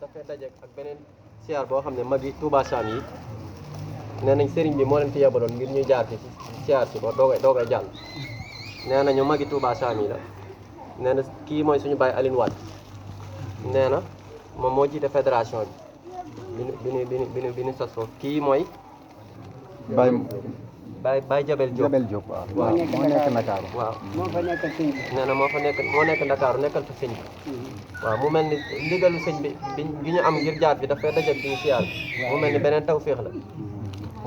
dafay dajeek ak beneen siyaar boo xam ne magi Touba Sam yi nee nañ sëriñ bi moo leen fi yebaloon ngir ñu jaar ci siyaar si ko doogay jàll nee nañu magi Touba Sam yi la nee na kii mooy suñu baay Aline Wade nee na moom moo jiite fédération bi ñu sos foofu kii mooy Baye Jabel Diop waaw waaw moo nekk Ndakaaru waaw moo fa nekkal sëñ bi. nee na moo nekk Ndakaaru nekkal fa sëñ bi waaw mu mel ni ndigalu sëñ bi bi ñu am ngir jaar bi dafay dajal bi ñu siyaar bi mu mel ni beneen tawféex la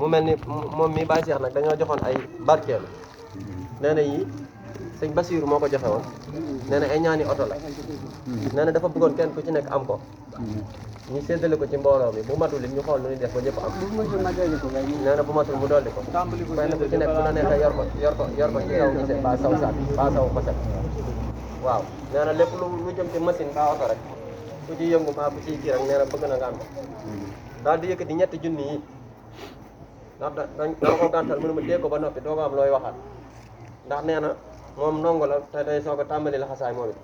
mu mel ni moom mi Baye Cheikh nag dañoo joxoon ay barkeelu nee na yii sëñ Basiiru moo ko joxe woon nee na ay ñaani oto la nee na dafa bëggoon kenn ku ci nekk am ko ñu séddale ko ci mbooloo mi bu matul ñu xool nu ñuy def ba ñëpp am bu matul ma dolli ko kay. nee na bu matul mu dolli ko kenn ku ci nekk bu la neexee yor ko ci saw gisee ba saw saat ba saw maset waaw nee na lépp lu jëm ci machine ba oto rek ku ci yëngu maa ku ciy kii rek nee na bëgg na nga am ko daal di yëkkati ñetti junni yi ndax dama ko gàntal mënu ma dégg ko ba noppi doo ko am looy waxaat ndax nee na moom ndongo la te day soog a tàmbali la xasaay moom it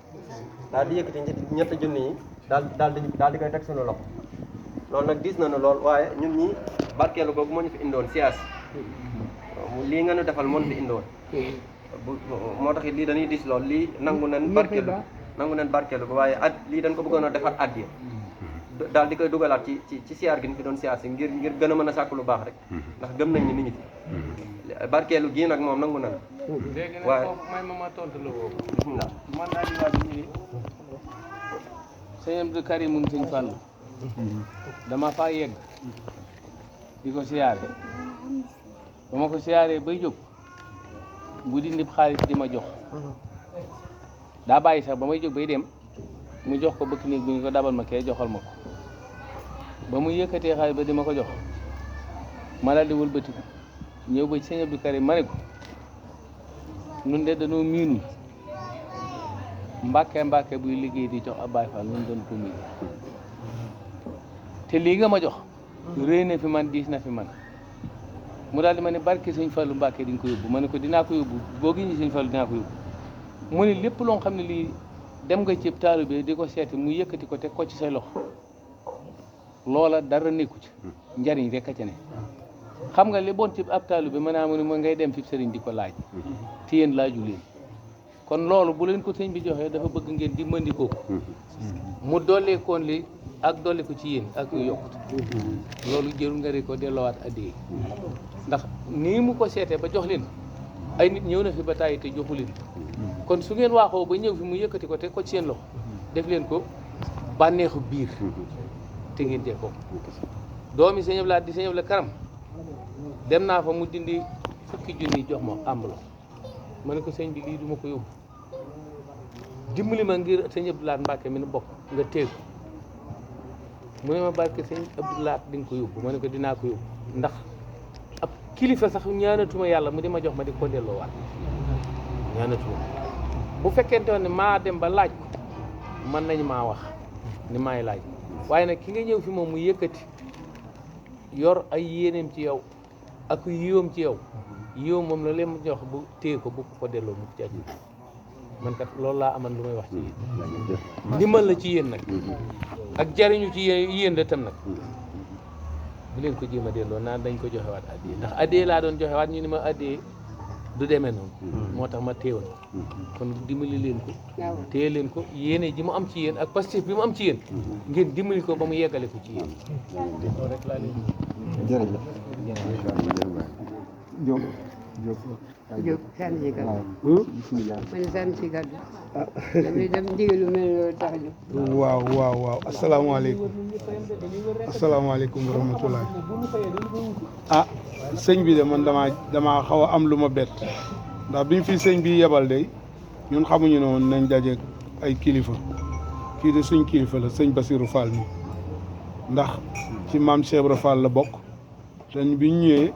daal di yëkkati ñetti junni yi daal di koy teg sunu loxo loolu nag diis na nu lool waaye ñun ñi barkeelu googu moo ñu fi indoon siyaas lii nga nu defal moo ñu fi indoon moo tax it lii dañuy diis lool lii nangu nañ barkeelu ko waaye lii dañ ko bëggoon a defar addiya daal di koy dugalaat ci siyaar gi ñu fi doon siyaas yi ngir gën a mën a sàkk lu baax rek ndax gëm nañ ni mi ngi fi barkeelu gii nag moom nangu na la léegi nag waaye foofu may ma tontu la boobu bismillah man naa di waaj ñu ni sëñ Abdou Karim mu ngi sëñ Fàllu dama faa yegg di ko siyaare ba ma ko siyaaree bay jóg bu dindi xaalis di ma jox daa bàyyi sax ba may jóg bay dem mu jox ko bëkk néeg bi ñu ko dabal ma kee joxal ma ko ba mu yëkkatee xaalis ba di ma ko jox ma daal di wëlbatiku ñëw ba ci sëñ Abdou Karim ma ne ko nun de dañoo miinu mbàkke buy liggéey di jox ab Baay Faal nun doon ko miinu te lii nga ma jox réy na fi man diis na fi man mu daal di ma ne barke sëñ Fallu Mbàkke di nga ko yóbbu ma ne ko dinaa ko yóbbu boo gi ñu sëñ Fallu dinaa ko yóbbu mu ne lépp loo xam ne lii dem nga ci taalibe di ko seeti mu yëkkati ko teg ko ci say loxo loola dara nekku ci njariñ rek a ca ne xam nga li bon ci ab taalibe mën naa mu ne ma ngay dem fi sëriñ di ko laaj te yéen laaju leen kon loolu bu leen ko sëñ bi joxee dafa bëgg ngeen di mëndikoo ko mu dolleekoon li ak dolli ko ci yéen ak yu yokkut loolu jërul nga di ko delloowaat addee ndax nii mu ko seetee ba jox leen ay nit ñëw na fi ba tàyyi te joxu leen kon su ngeen waaxoo ba ñëw fi mu yëkkati ko te ko ci seen loxo def leen ko bànneexu biir te ngeen jee ko doomi sëñ Abdou Lahad di sëñ Abdou Karam dem naa fa mu dindi fukki junni jox ma enveloppe ma ne ko sëñ bi lii du ma ko yóbbu dimbali ma ngir sëñ Abdou Lahad Mbàkke mi nu bokk nga téeg mu ne ma barke sëñ Abdou Lahad di nga ko yóbbu ma ne ko dinaa ko yóbbu ndax ab kilifa sax ñaanatuma yàlla mu di ma jox ma di ko delloowaat ñaanatuma bu fekkente woon ne maa dem ba laaj ko mën nañ maa wax ni maay laaj waaye nag ki nga ñëw fi moom mu yëkkati yor ay yéeneem ci yow ak yiwam ci yow yiwam moom la leen jox bu téye ko bu ko delloo mu ci aju man kat loolu laa aman lu may wax ci yéen ndimbal la ci yéen nag ak jariñu ci yéen la tam nag bu leen ko jéem a delloo naan dañ ko joxewaat addee ndax addee laa doon joxewaat ñu ni ma addee du demee noonu moo tax ma téewoon kon dimbali leen ko téye leen ko yéene ji mu am ci yéen ak pastif bi mu am ci yéen ngeen dimbali ko ba mu yeggale ko ci yéen loolu rek laa leen jërëjëf Diop Diop sànni si kàddu. bismillah ma ne sànni si kàddu. damay dem ndigal lu mel loolu tax a jóg. waaw asalaamaaleykum wa rahmatulah sëñ bi de man damaa xaw a am lu ma bett ndax biñ fi sëñ bi yebal de ñun xamuñu ne woon nañ dajeeg ay kilifa kii de suñ kilifa la sëñ Basirou Fall mi ndax ci maam Cheikh Ibra Fall la bokk te biñ ñëwee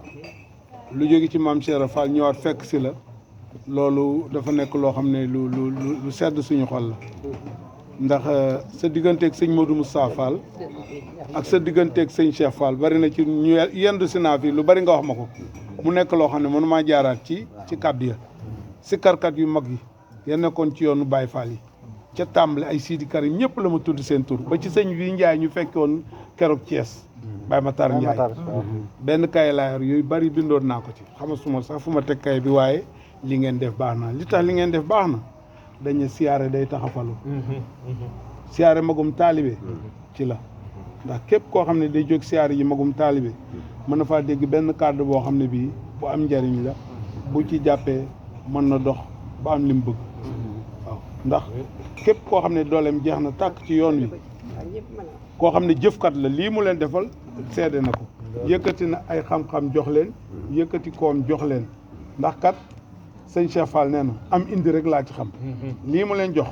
lu jóge ci maam Cheikh Ibra Fall ñëwaat fekk si la loolu dafa nekk loo xam ne lu sedd suñu xol la ndax sa digganteeg sëñ Modou Moussa Fall ak sa digganteeg sëñ Cheikh Fall bari na ci ñu yendu si naa fi lu bari nga wax ma ko mu nekk loo xam ne mënu maa jaaraat ci kàddu ya si karkat yu mag yi ya nekkoon ci yoonu Baye Fall yi ca tàmbali ay Sidi Karim ñëpp la ma tudd seen tur ba ci sëñ bi Njaay ñu fekkoon keroog Thiès Baye Matar Njaay benn kaye laa yor yooyu bari bindoon naa ko ci xama suma sax fu ma teg kaye bi waaye li ngeen def baax na li tax li ngeen def baax na dañu siyaare day tax a falu siyaare magum taalibe ci la ndax képp koo xam ne day jóg siyaare yi magum taalibe mën na faa dégg benn kàddu boo xam ne bii bu am njariñ la bu ci jàppee mën na dox ba am li mu bëgg waaw ndax képp koo xam ne dooleem jeex na tàkk ci yoon wi koo xam ne jëfkat la lii mu leen defal seede na ko yëkkati na ay xam-xam jox leen yëkkati koom jox leen ndax kat sëñ Cheikh Fall nee na am indi rek laa ci xam lii mu leen jox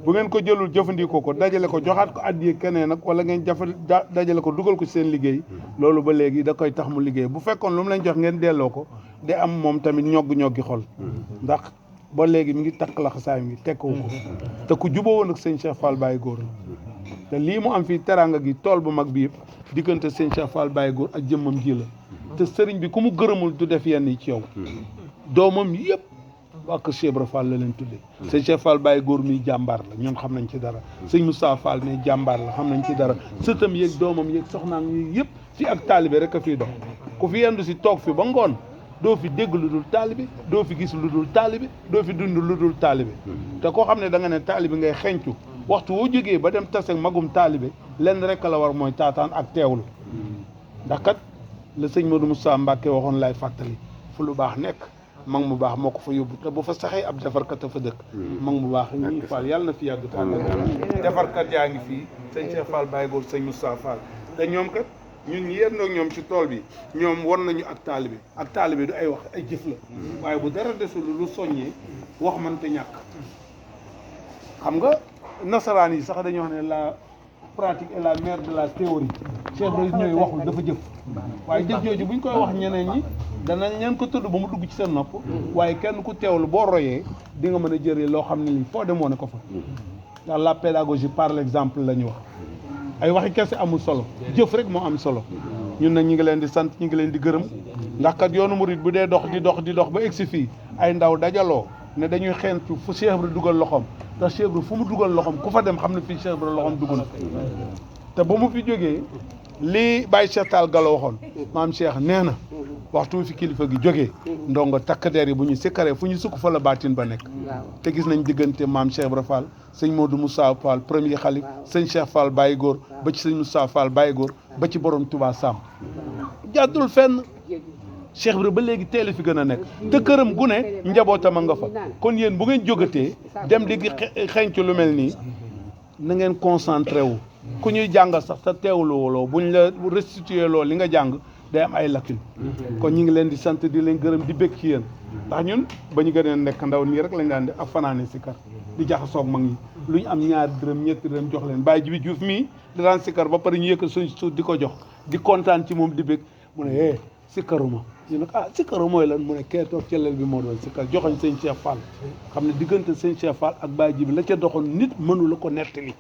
bu ngeen ko jëlul jëfandikoo ko dajale ko joxaat ko addiye keneen nag wala ngeen dajale ko dugal ko ci seen liggéey loolu ba léegi da koy tax mu liggéey bu fekkoon lu mu leen jox ngeen delloo ko de am moom tamit ñoggi xol ndax ba léegi mi ngi takk laxasaay mi tekkawu ko te ku juboo woon ak sëñ Cheikh Fall Baye Góor la te lii mu am fii teraanga gi tool bu mag bi yëpp diggante sëñ Cheikh Fall Baye Góor ak jëmmam ji la te sëriñ bi ku mu gërëmul du def yenn yi ci yow doomam yëpp waa kër Cheikh Ibra Fall la leen tuddee sëñ Cheikh Fall Baye Góor mi jàmbaar la ñun xam nañ ci dara sëñ Moussa Fall mi jàmbaar la xam nañ ci dara sëtam yeeg doomam yeeg soxnaam yi yëpp fi ak taalibe rek a fiy dox ku fi yendu si toog fi ba ngoon doo fi dégg lu dul taalibe doo fi gis lu dul taalibe doo fi dund lu dul taalibe te koo xam ne da nga ne taalibe ngay xencu waxtu woo jógee ba dem tase magum taalibe lenn rek la war mooy taataan ak teewlu ndax kat la sëñ Modou Moussa Mbacke waxoon lay fàttali fu lu baax nekk mag mu baax moo ko fa yóbbu te bu fa saxee ab defarkat a fa dëkk mag mu baax ñii Fall yàlla na fi yàgg te defarkat yaa ngi fii sëñ Cheikh Fall Baye Góor sëñ Moussa Fall te ñoom kat ñun ñi yendoog ñoom ci tool bi ñoom war nañu ak taalibe du ay wax ay jëf la waaye bu dara desul lu soññee wax man te ñàkk xam nga nasaraan yi sax dañoo wax ne la pratique est la mère de la théorie Cheikh Ibrahima ñooy waxul dafa jëf waaye jëf jooju buñ koy wax ñeneen ñi danañ leen ko tudd ba mu dugg ci seen nopp waaye kenn ku teewlu boo royee di nga mën a jëlee loo xam ne lii foo demoo ne ko fa ndax la pédagogie par l'exemple la ñu wax ay waxi kese amul solo jëf rek moo am solo ñun nag ñi ngi leen di sant ñi ngi leen di gërëm ndax kat yoonu murid bu dee dox di dox ba egsi fii ay ndaw dajaloo ne dañuy xeentu fu Cheikh Ibra dugal loxoom ndax Cheikh Ibra fu mu dugal loxoom ku fa dem xam ne fii Cheikh Ibra loxoom dugg na te ba mu fi jógee lii Baye Cheikh Tall Galo waxoon maam Cheikh nee na waxtu fi kilifa gi jógee ndongo takk der yi bu ñu sikkaree fu ñu sukk fa la baatin ba nekk te gis nañ diggante maam Cheikh Ibra Fall sëñ Modou Moussa Fall premier xalif sëñ Cheikh Fall Baye Góor ba ci sëñ Moussa Fall Baye Góor ba ci borom Touba Sam jàddul fenn Cheikh Ibra ba léegi teel fi gën a nekk te këram gu ne njabootam a nga fa kon yéen bu ngeen jógatee dem di xenc lu mel nii na ngeen concentré wu ku ñuy jàngal sax te teewloo buñ la restitué loo li nga jàng day am ay lacune kon ñu ngi leen di sant di leen gërëm di bëgg ci yéen ndax ñun ba ñu gën a nekk ndaw nii rek lañ daan di ak fanaane si kar di jaxasoog mag ñi lu ñu am ñaari dërëm ñetti dërëm jox leen Baye Jibi Diouf mii di daan sikkar ba pare ñu yëkk suñ suuf di ko jox di kontaan ci moom di bëgg mu ne sikkaruma ñu ne sikkaru mooy lan mu ne kee toog cellel bi moo doon sikkar joxoñ sëñ Cheikh Fall xam ne diggante sëñ Cheikh Fall ak Baye Jibi la ca doxoon nit mënu la ko nettali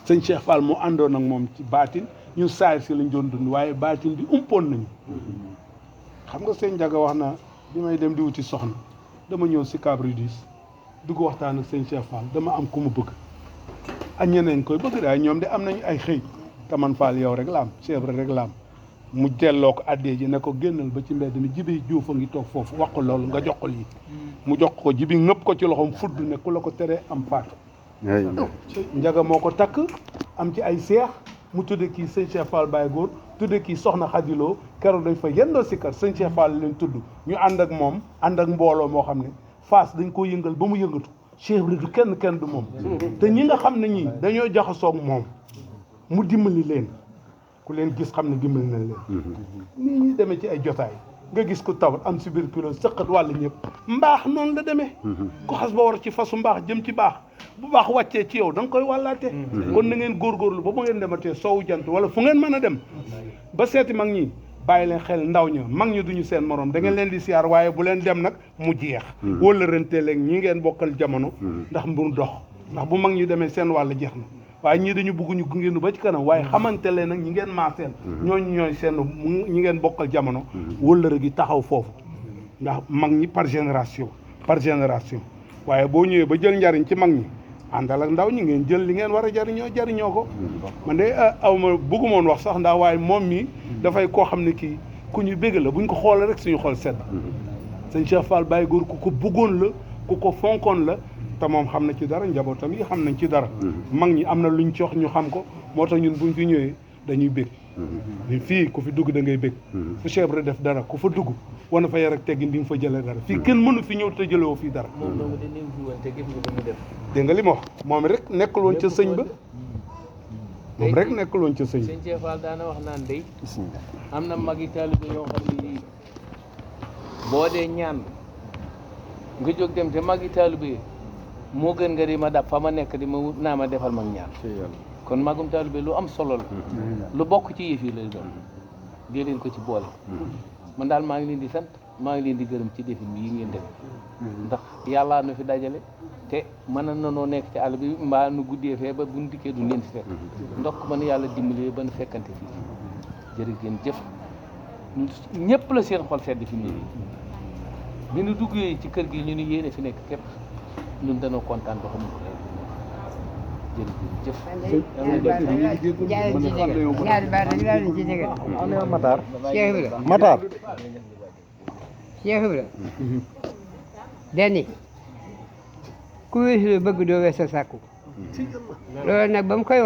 sëñ Cheikh Fall moo àndoon ak moom ci baatin ñun saayir si lañ doon dund waaye baatin bi umpoon nañu xam nga sëñ Ndiaga wax na bi may dem di wuti soxna dama ñëw si Cabridis dugg waxtaan ak sëñ Cheikh Fall dama am ku mu bëgg ak ñeneen koy bëgg daay ñoom de am nañu ay xëy te man Fall yow rek la am Cheikh rek la am mu delloo ko addee ji ne ko génnal ba ci mbedd mi Jibi Juuf a ngi toog foofu wax ko loolu nga jox ko lii mu jox ko Jibi ngëpp ko ci loxoom fudd ne ku la ko teree am faatu Ndiaga moo ko takk am ci ay seex mu tudde kii sëñ Cheikh Fall Baye Góor tudde kii soxna Xadiloo keroog dañ fa yendoo si kër sëñ Cheikh Fall leen tudd ñu ànd ak moom ànd ak mbooloo moo xam ne Fass dañ koo yëngal ba mu yëngatu Cheikh Ibra du kenn du moom te ñi nga xam ne ñii dañoo jaxasoog moom mu dimbali leen ku leen gis xam ne dimbali nañ leen nii ñuy demee ci ay jotaay nga gis ko tawat am si biir kilo sëqat wàll ñëpp mbaax noonu la demee ku xas ba war ci fasu mbaax jëm ci baax bu baax wàccee ci yow da nga koy wàllaate kon na ngeen góorgóorlu ba ngeen dematee soowu jant wala fu ngeen mën a dem ba seeti mag ñi bàyyi leen xel ndaw ña mag ñi duñu seen morom da ngeen leen di siyaar waaye bu leen dem nag mu jeex wala rentee leen ñi ngeen bokkal jamono ndax mbir dox ndax bu mag ñi demee seen wàll jeex na waaye ñii dañu bëgg ñu gungeenu ba ci kanam waaye xamante leen nag ñi ngeen maaseel ñooñu ñooy seen ñi ngeen bokkal jamono wëllëre gi taxaw foofu ndax mag ñi par génération waaye boo ñëwee ba jël njariñ ci mag ñi àndal ak ndaw ñi ngeen jël li ngeen war a jariñoo ko man de aw ma bëggumoon wax sax ndax waaye moom mi dafay koo xam ne kii ku ñu bégg la buñ ko xoolee rek suñu xool sedd sëñ Cheikh Fall Baye Góor ku ko bëggoon la ku ko fonkoon la te moom xam na ci dara njabootam yi xam nañ ci dara mag ñi am na luñ ci wax ñu xam ko moo tax ñun buñ fi ñëwee dañuy bég ni fii ku fi dugg da ngay bég fu Cheikh Ibra def dara ku fa dugg wana fa yar ak teggin di nga fa jëlee dara fii kenn mënu fi ñëw te jëlewoo fii dara moom dong de néew fi woon te gis nga ko mu def dégg nga li ma wax moom rek nekkul woon ca sëñ ba moom rek nekkul woon ca sëñ ba sëñ Cheikh Fall daana wax naan day am na magi taalibe yoo xam ne nii boo dee ñaan nga jóg dem te magi taalibe moo gën nga di ma dab fa ma nekk di ma wut naa ma defal mag ñaan kon magum taalibe lu am solo la lu bokk ci yëf yi lay doon dee leen ko ci boole man daal maa ngi leen di sant maa ngi leen di gërëm ci defin yi ngeen def ndax yàllaa nu fi dajale te mën na noo nekk ci àll bi mbaa nu guddee fee ba buñ dikkee duñ leen fi fekk ndox ba nu yàlla dimbalee ba nu fekkante fii jërë ngeen jëf ñëpp la seen xol sedd fi mu ne bi nu duggee ci kër gi ñu ni yéene fi nekk képp ñun dañoo kontaan ba xamul ko jërëjëf ñaari baat rek laa leen ci tegal ana Matar Cheikh Ibra Matar Cheikh Ibra dani ku weesu la bëgg doo weesu sàkku loolu nag ba mu koy wax